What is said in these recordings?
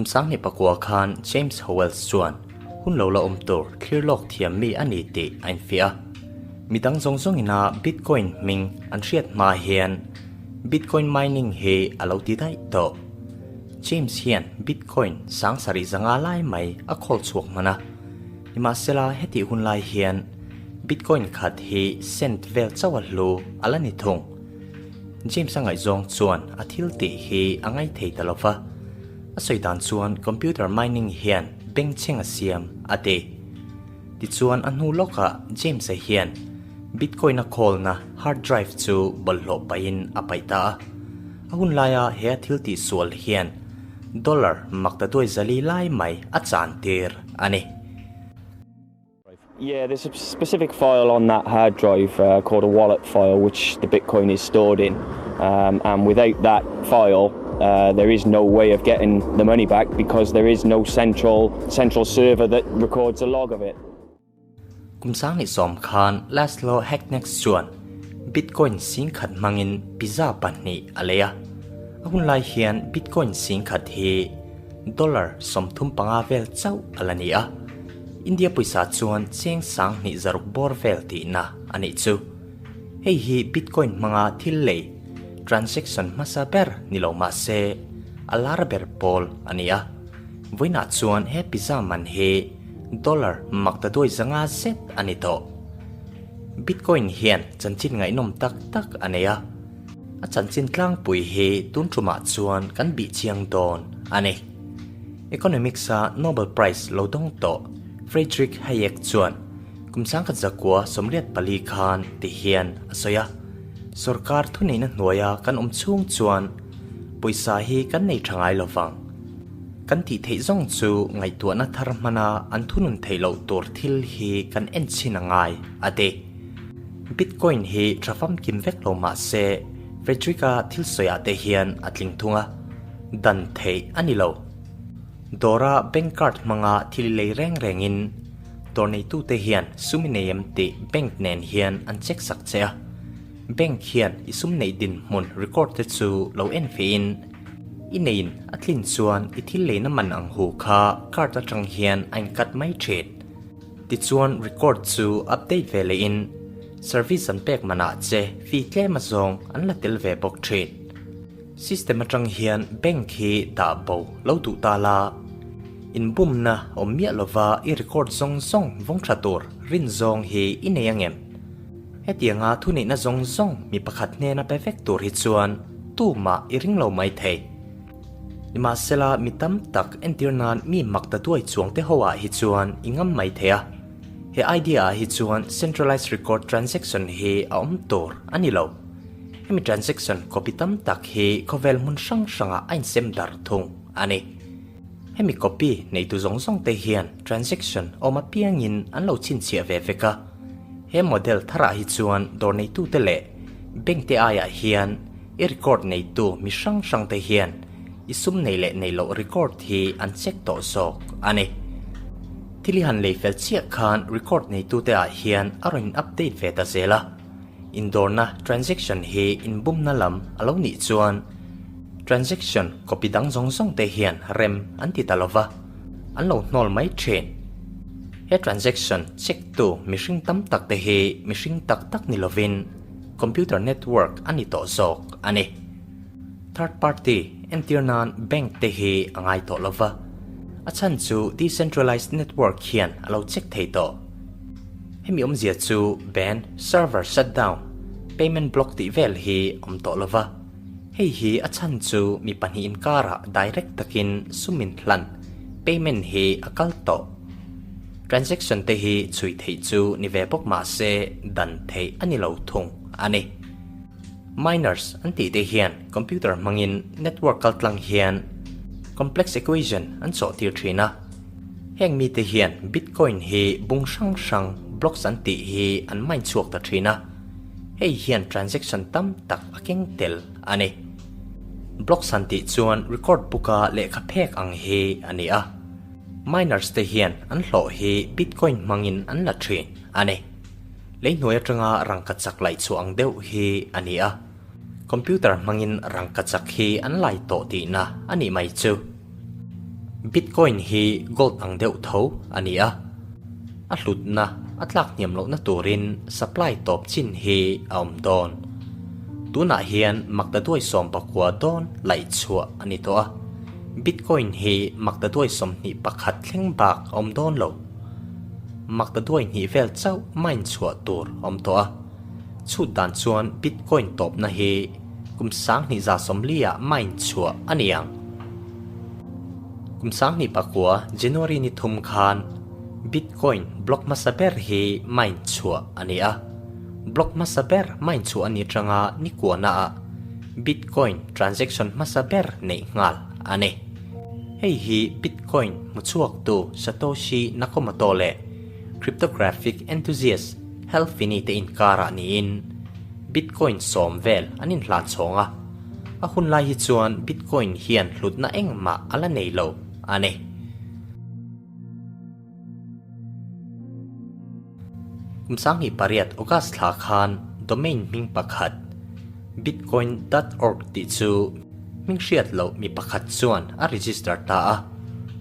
Kum 2009 khan James Howells chuan hun lo la awm tur thlir lawk thiam mi a ni tih a infiah a. Mi dang zawng zawngina Bitcoin hming an hriat hma hian Bitcoin mining hi a lo ti daih tawh. James hian Bitcoin 7500 lai mai a khawl chhuak hman a. Nimahsela hetih hun lai hian Bitcoin khat hi cent vel chauh a hlu a la ni thung. James a ngaihzawng chuan a thil tih hi a ngaithei ta lo va, a sawi dan chuan computer mining hian bengchheng a siam a ti. Tichuan a hnu lawkah James-a hian Bitcoin a khawlna hard drive chu bawlhhlawh pahin a paih ta a. A hun laia he a thil tih sual hian dollar 440 lai mai a chan tir a ni. Yeah, there's a specific file on that hard drive uh, called a wallet file, which the Bitcoin is stored in. Um, and without that file, uh, there is no way of getting the money back because there is no central central server that records a log of it. Kum 2010 khan Laszlo Heknex chuan Bitcoin 10,000 hmangin pizza pahnih a lei a. A hun lai hian Bitcoin 10,000 hi dollar 35 vel chauh a la ni a. India pawisa chuan cheng 2600 bawr vel tihna a nih chu. Hei hi Bitcoin hmanga thil lei, transaction hmasa ber ni lo mah se, a lar ber pawl a ni a. Vawiinah chuan he pizza man hi dollar 450 zet a ni tawh. Bitcoin hian chanchin ngaihnawm tak tak a nei a. A chanchin tlangpui hi tun tumah chuan kan bih chiang dawn a ni. Economics-a Nobel Prize lo dawng tawh Friedrich Hayek chuan kum 1984 khan ti hian a sawi a, Sorkar thuneihna hnuaia kan awm chhung chuan pawisa hi kan nei tha ngai lo vang. Kan tih theih zawng chu ngaihtuahna thar hmana an thunun theih loh tur thil hi kan en chhin a ngai, a ti. Bitcoin hi tha famkim vek lo mah se Frederick-a thil sawiah te hian a tling thung a, dan theih a ni lo. Dawra bank card hmanga thil lei reng rengin dawr neitute hian sum i nei em tih bank nen hian an check sak che a. Bank hian i sum neih dinhmun record te chu lo en fehin i neiin a tlin chuan i thil leina man ang hu kha card atang hian a incut mai thin. Tichuan record chu update ve lehin service an pek manah che fee tlem azawng an la tel ve bawk thin. System atang hian bank hi dah bo lo duh ta la, inbumna awm miah lova i record zawng zawng vawng tha tur rin zawng hi i nei angem? Hetianga thuneihna zawng zawng mi pakhat hnena pe vek tur hi chuan tumah i ring lo mai thei. Nimahsela mi tam tak entir nan mi mak ta duai chuang te ho ah hi chuan i ngam mai thei a. He idea ah hi chuan centralized record transaction hi a awm tur a ni lo. Hemi transaction copy tam tak hi khawvel hmun hrang hrangah a insem dar thung a ni. Hemi copy neitu zawng zawng te hian transaction awm apiangin an lo chhinchhiah ve vek a. He model tharah hi chuan dawr neitute leh bank te aiah hian I record neitu mi hrang hrang te hian i sum nei leh nei loh record hi an check tawh zawk a ni. Thil i han lei fel chiah khan record neitu te ah hian a rawn in update ve ta zel a. Indawrna transaction hi inbumna lam a lo nih chuan transaction copy dang zawng zawng te hian rem an ti ta lova, an lo hnawl mai thin. He transaction check tu mihring tam tak te hi mihring tak tak ni lovin, Computer network a ni tawh zawk a ni. Third party, entir nan bank te hi a ngai tawh lova, a chhan chu decentralized network hian a lo check thei tawh. Hemi awmzia chu ban, server shutdown, payment block tih vel hi awm tawh lova, hei hi a chhan chu mi pahnih inkarah direct takin sum in hlan, payment hi a kal tawh. Transaction te hi chhui theih chu ni ve bawk mah se dan theih a ni lo thung a ni. Miners an tih te hian computer hmangin network kaltlang hian complex equation an chawh tir thin a. Heng mite hian Bitcoin hi bung hrang hrang blocks an tih hi an mine chhuak ta thin a. Hei hian transaction tam tak a keng tel a ni. Blocks han tih chuan record book a lehkha phek ang hi a ni a. Miners te hian an hlawh hi Bitcoin hmangin an la thin a ni. Lei hnuai atanga rangkachak laih chhuah ang deuh hi a ni a. Computer hmangin rangkachak hi an lai tawh tihna a nih mai chu. Bitcoin hi gold ang deuh tho a ni a, a hlutna a tlak hniam lohna turin supply tawp chin hi a awm dawn. Tunah hian maktaduai 19 dawn laih chhuah a ni tawh a, Bitcoin hi maktaduai 21 thleng bak a awm dawn lo. Maktaduai hnih vel chauh mine chhuah tur a awm tawh a, chhut dan chuan Bitcoin tawpna hi kum 2140 ah mine chhuah a ni ang. Kum 2009 January ni thum khan Bitcoin block hmasa ber hi mine chhuah a ni a. Block hmasa ber mine chhuah a ni atanga ni kuana ah Bitcoin transaction hmasa ber neih nghal a ni. Hei hi Bitcoin hmuchhuaktu Satoshi Nakamoto leh cryptographic enthusiast Hal Finney te inkarah niin Bitcoin 10 vel an inhlan chhawng a. A hun lai hi chuan Bitcoin hian hlutna engmah a la nei lo a ni. Kum 2008 August thla khan domain hming pakhat bitcoin dot org tih chu hming hriat loh mi pakhat chuan a register ta a.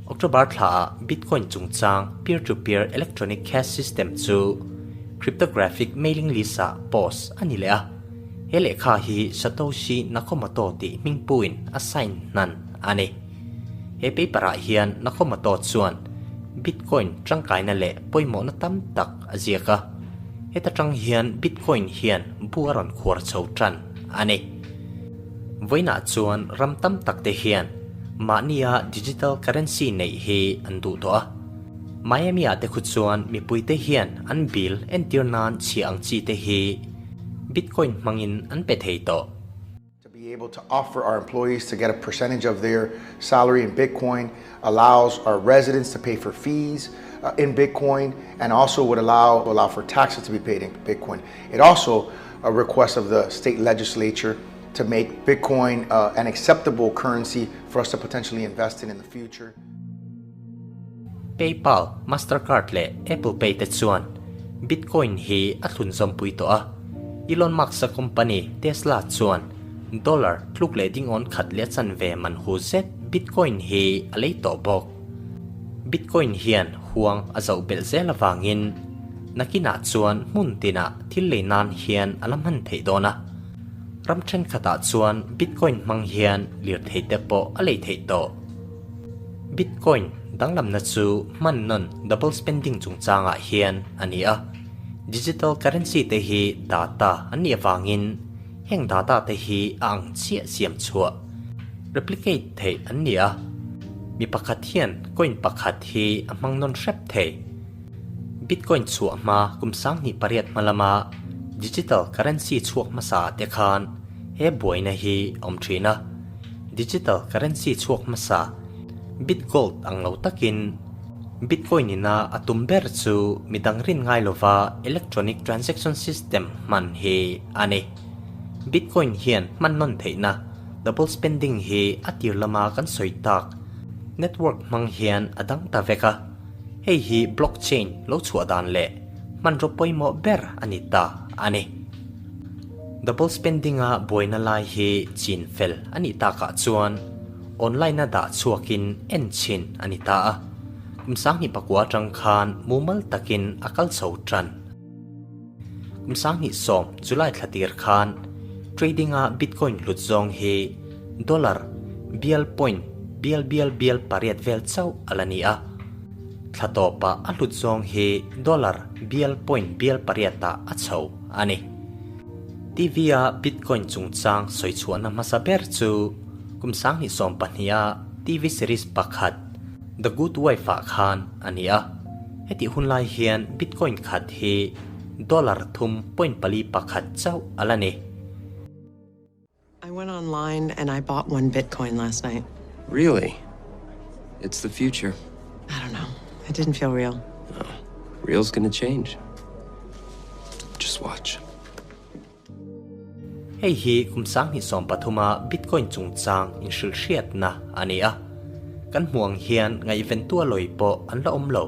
October thlaah Bitcoin chungchang peer-to-peer electronic cash system chu cryptographic mailing list-ah post a ni leh a. He lehkha hi Satoshi Nakamoto tih hmingpuin a sign hnan a ni. He paper-ah hian Nakamoto chuan Bitcoin tangkaina leh pawimawhna tam tak a ziak a. Heta tang hian Bitcoin hian bu a rawn khuar chho tan a ni. Vawiinah chuan ram tam tak te hian mahnia digital currency neih hi an duh tawh a. Miami-ah te khu chuan mipuite hian an bill entir nan chhia ang chi te hi Bitcoin hmangin an pe thei tawh. To be able to offer our employees to get a percentage of their salary in Bitcoin allows our residents to pay for fees in Bitcoin and also would allow allow for taxes to be paid in Bitcoin. It also a request of the state legislature to make Bitcoin an acceptable currency for us to potentially invest in in the future. PayPal, Mastercard leh Apple Pay te chuan Bitcoin hi a thlun zawmpui tawh a. Elon Musk-a company Tesla chuan dollar tluk leh dingawn khat leh chanve man hu zet Bitcoin hi a lei tawh bawk. Bitcoin hian huang a zoh belh zel avangin nakinah chuan hmun tinah thil lei nan hian a la hman theih dawn a. Ram thenkhatah chuan Bitcoin hmang hian lirthei te pawh a lei theih tawh. Bitcoin danglamna chu hman nawn double spending chungchangah hian a ni a. Digital currency te hi data an nih avangin heng data te hi a ang chiah siam chhuah, replicate, theih an ni a. Mi pakhat hian coin pakhat hi a hmang nawn hrep thei. Bitcoin chhuah hma kum 2008 hma lama digital currency chhuak hmasa ah te khan he buaina hi a awm thin a. Digital currency chhuak hmasa BitGold ang lo takin Bitcoin ina a tum ber chu midang rin ngai lova electronic transaction system hman hi a ni. Bitcoin hian hman nawn theihna double spending hi a tir lama kan sawi tak network hmang hian a dang ta vek a. Hei hi blockchain lo chhuah dan leh hmanraw pawimawh ber a ni ta a ni. Double spending a buaina lai hi chin fel a nih takah chuan online a dah chhuakin en chhin a ni ta a. Kum 2009 atang khan mumal takin a kal chho tan. Kum 2010 July thla tir khan trading a Bitcoin hlut zawng hi dollar bial point bial bial bial pariat vel chauh a la ni a. Thla tawpah a hlut zawng hi dollar bial point bial pariat ah a chho a ni. TV a Bitcoin chungchang sawi chhuahna hmasa ber chu kum 2012 a TV series pakhat The Good Wife ah khan a ni a. Hetih hun lai hian Bitcoin khat hi dollar thum point pali pakhat chauh a la ni. I went online and I bought one Bitcoin last night. Really? It's the future. I don't know. It didn't feel real. No. Real's gonna change. Just watch. Hei hi kum 2013 a Bitcoin chungchang inhrilhhriatna a ni a. Kan hmuh ang hian ngaihventu a lawi pawh an la awm lo.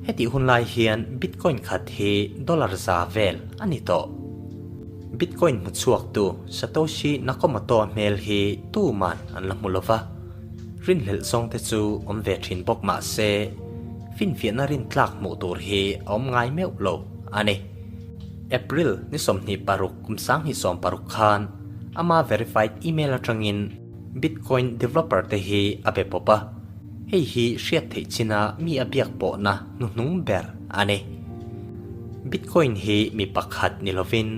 Hetih hun lai hian Bitcoin khat hi dollar za vel a ni tawh. Bitcoin hmuchhuaktu Satoshi Nakamoto hmel hi tuman an la hmu lova. Rinhlelh zawng te chu awm ve thin bawk mah se, finfiahna rintlak hmuh tur hi a awm ngai meuh lo a ni. April ni 26 kum 2016 khan ama verified email atangin Bitcoin developer te hi a be pawp a, hei hi hriat theih china mi a biak pawhna hnuhnung ber a ni. Bitcoin hi mi pakhat ni lovin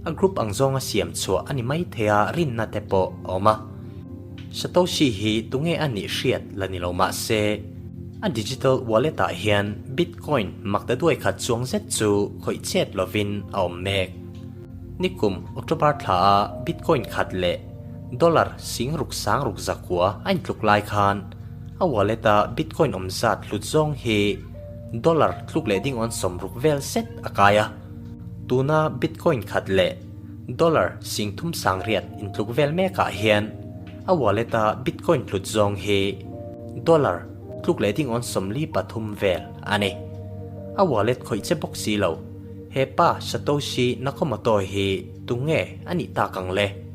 a group ang zawnga siam chhuah a ni mai thei a rinna te pawh a awm a. Satoshi hi tunge a nih hriat la ni lo mah se, a digital wallet ah hian Bitcoin mak ta duai khat chuang zet chu khawih chet lovin a awm mek. Nikum October thla a Bitcoin khat leh dollar sing ruk sang ruk zakua a intluk lai khan a wallet a Bitcoin awm zat hlut zawng hi dollar tluk leh ding awn 60 vel zet a kai a. Tuna Bitcoin khat leh Dollar 3000 sangriat intluk vel mekah hian a wallet a Bitcoin hlut zawng hi dollar tluk leh ding awn 43 vel a ni. A wallet khawih che bawk si lo. He pa Satoshi Nakamoto hi tunge a nih tak ang le?